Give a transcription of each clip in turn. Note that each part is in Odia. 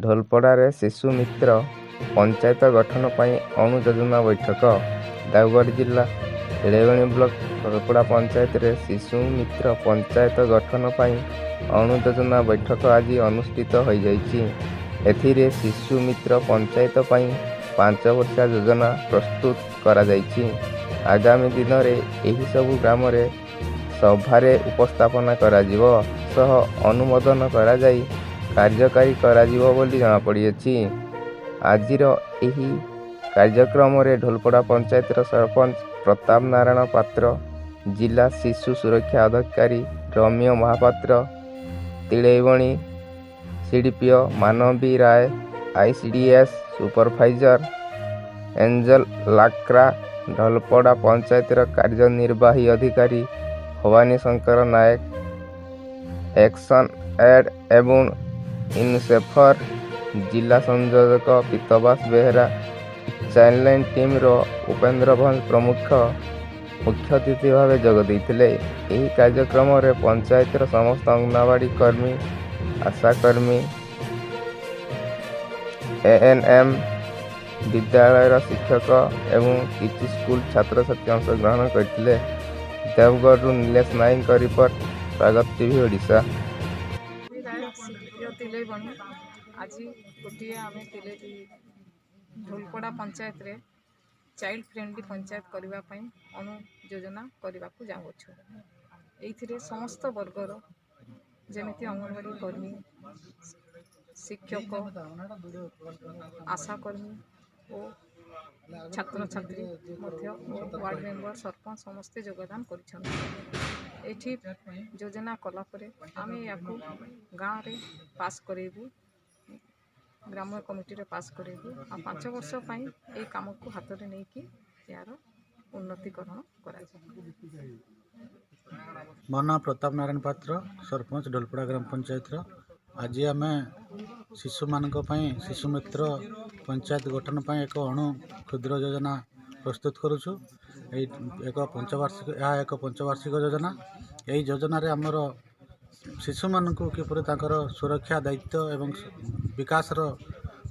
ଢୋଲପଡ଼ାରେ ଶିଶୁ ମିତ୍ର ପଞ୍ଚାୟତ ଗଠନ ପାଇଁ ଅଣୁ ଯୋଜନା ବୈଠକ। ଦେବଗଡ଼ ଜିଲ୍ଲା ତିଳେଇବଣି ବ୍ଲକ ଢୋଲପଡ଼ା ପଞ୍ଚାୟତରେ ଶିଶୁ ମିତ୍ର ପଞ୍ଚାୟତ ଗଠନ ପାଇଁ ଅଣୁ ଯୋଜନା ବୈଠକ ଆଜି ଅନୁଷ୍ଠିତ ହୋଇଯାଇଛି। ଏଥିରେ ଶିଶୁ ମିତ୍ର ପଞ୍ଚାୟତ ପାଇଁ 5 ବର୍ଷିଆ ଯୋଜନା ପ୍ରସ୍ତୁତ କରାଯାଇଛି। ଆଗାମୀ ଦିନରେ ଏହି ସବୁ ଗ୍ରାମରେ ସଭାରେ ଉପସ୍ଥାପନା କରାଯିବ ସହ ଅନୁମୋଦନ କରାଯାଇ କାର୍ଯ୍ୟକାରୀ କରାଯିବ ବୋଲି ଜଣାପଡ଼ିଛି। ଆଜିର ଏହି କାର୍ଯ୍ୟକ୍ରମରେ ଢୋଲପଡ଼ା ପଞ୍ଚାୟତର ସରପଞ୍ଚ ପ୍ରତାପ ନାରାୟଣ ପାତ୍ର, ଜିଲ୍ଲା ଶିଶୁ ସୁରକ୍ଷା ଅଧିକାରୀ ରମ୍ୟ ମହାପାତ୍ର, ତିଳେଇବଣି ସିଡିପିଓ ମାନବୀ ରାୟ, ଆଇସିଡିଏସ୍ ସୁପରଭାଇଜର ଏଞ୍ଜଲ ଲାକ୍ରା, ଢୋଲପଡ଼ା ପଞ୍ଚାୟତର କାର୍ଯ୍ୟନିର୍ବାହୀ ଅଧିକାରୀ ଭବାନୀ ଶଙ୍କର ନାୟକ, ଏକ୍ସନ୍ ଏଡ୍ ଏବଂ ୟୁନିସେଫର ଜିଲ୍ଲା ସଂଯୋଜକ ପୀତବାସ ବେହେରା, ଚାଇଲ୍ଡଲାଇନ୍ ଟିମ୍ର ଉପେନ୍ଦ୍ର ଭଞ୍ଜ ପ୍ରମୁଖ ମୁଖ୍ୟ ଅତିଥି ଭାବେ ଯୋଗ ଦେଇଥିଲେ। ଏହି କାର୍ଯ୍ୟକ୍ରମରେ ପଞ୍ଚାୟତର ସମସ୍ତ ଅଙ୍ଗନବାଡ଼ି କର୍ମୀ, ଆଶାକର୍ମୀ, ଏଏନ୍ଏମ୍, ବିଦ୍ୟାଳୟର ଶିକ୍ଷକ ଏବଂ କିଛି ସ୍କୁଲ ଛାତ୍ରଛାତ୍ରୀ ଅଂଶଗ୍ରହଣ କରିଥିଲେ। ଦେବଗଡ଼ରୁ ନିଲେଶ ନାୟକଙ୍କ ରିପୋର୍ଟ, ସ୍ୱାଗତ ଟିଭି ଓଡ଼ିଶା। ରାୟ, ସିଡିପିଓ, ତିଲେଇବଣି। ଆଜି ଗୋଟିଏ ଆମେ ତିଲେଇ ଢୋଲପଡ଼ା ପଞ୍ଚାୟତରେ ଚାଇଲ୍ଡ ଫ୍ରେଣ୍ଡଲି ପଞ୍ଚାୟତ କରିବା ପାଇଁ ଅଣୁ ଯୋଜନା କରିବାକୁ ଯାଉଅଛୁ। ଏଇଥିରେ ସମସ୍ତ ବର୍ଗର, ଯେମିତି ଅଙ୍ଗନବାଡ଼ି କର୍ମୀ, ଶିକ୍ଷକ, ଆଶାକର୍ମୀ ଓ ଛାତ୍ରଛାତ୍ରୀ ମଧ୍ୟ ଓ ୱାର୍ଡ଼ ମେମ୍ବର, ସରପଞ୍ଚ ସମସ୍ତେ ଯୋଗଦାନ କରିଛନ୍ତି। ଏଇଠି ଯୋଜନା କଲା ପରେ ଆମେ ୟାକୁ ଗାଁରେ ପାସ୍ କରେଇବୁ, ଗ୍ରାମ କମିଟିରେ ପାସ୍ କରେଇବୁ ଆଉ 5 ବର୍ଷ ପାଇଁ ଏଇ କାମକୁ ହାତରେ ନେଇକି ଏହାର ଉନ୍ନତିକରଣ କରାଯିବ। ମୋ ନାଁ ପ୍ରତାପ ନାରାୟଣ ପାତ୍ର, ସରପଞ୍ଚ, ଢୋଲପଡ଼ା ଗ୍ରାମ ପଞ୍ଚାୟତର। ଆଜି ଆମେ ଶିଶୁମାନଙ୍କ ପାଇଁ ଶିଶୁ ମିତ୍ର ପଞ୍ଚାୟତ ଗଠନ ପାଇଁ ଏକ ଅଣୁ କ୍ଷୁଦ୍ର ଯୋଜନା ପ୍ରସ୍ତୁତ କରୁଛୁ। ଏଇ ଏକ ପଞ୍ଚବାର୍ଷିକ ଏହା ଏକ ପଞ୍ଚବାର୍ଷିକ ଯୋଜନା। ଏହି ଯୋଜନାରେ ଆମର ଶିଶୁମାନଙ୍କୁ କିପରି ତାଙ୍କର ସୁରକ୍ଷା ଦାୟିତ୍ୱ ଏବଂ ବିକାଶର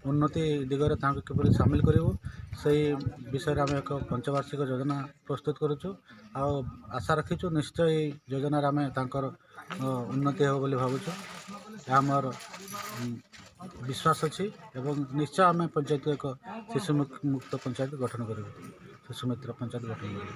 ଉନ୍ନତି ଦିଗରେ ତାଙ୍କୁ କିପରି ସାମିଲ କରିବୁ, ସେଇ ବିଷୟରେ ଆମେ ଏକ ପଞ୍ଚବାର୍ଷିକ ଯୋଜନା ପ୍ରସ୍ତୁତ କରୁଛୁ। ଆଉ ଆଶା ରଖିଛୁ, ନିଶ୍ଚୟ ଏଇ ଯୋଜନାରେ ଆମେ ତାଙ୍କର ଉନ୍ନତି ହେବ ବୋଲି ଭାବୁଛୁ। ଏହା ଆମର ବିଶ୍ୱାସ ଅଛି ଏବଂ ନିଶ୍ଚୟ ଆମେ ପଞ୍ଚାୟତ ଏକ ଶିଶୁ ମୁକ୍ତ ପଞ୍ଚାୟତ ଗଠନ କରିବୁ, ଶିଶୁ ମିତ୍ର ପଞ୍ଚାୟତ ଗଠନ କରିବୁ।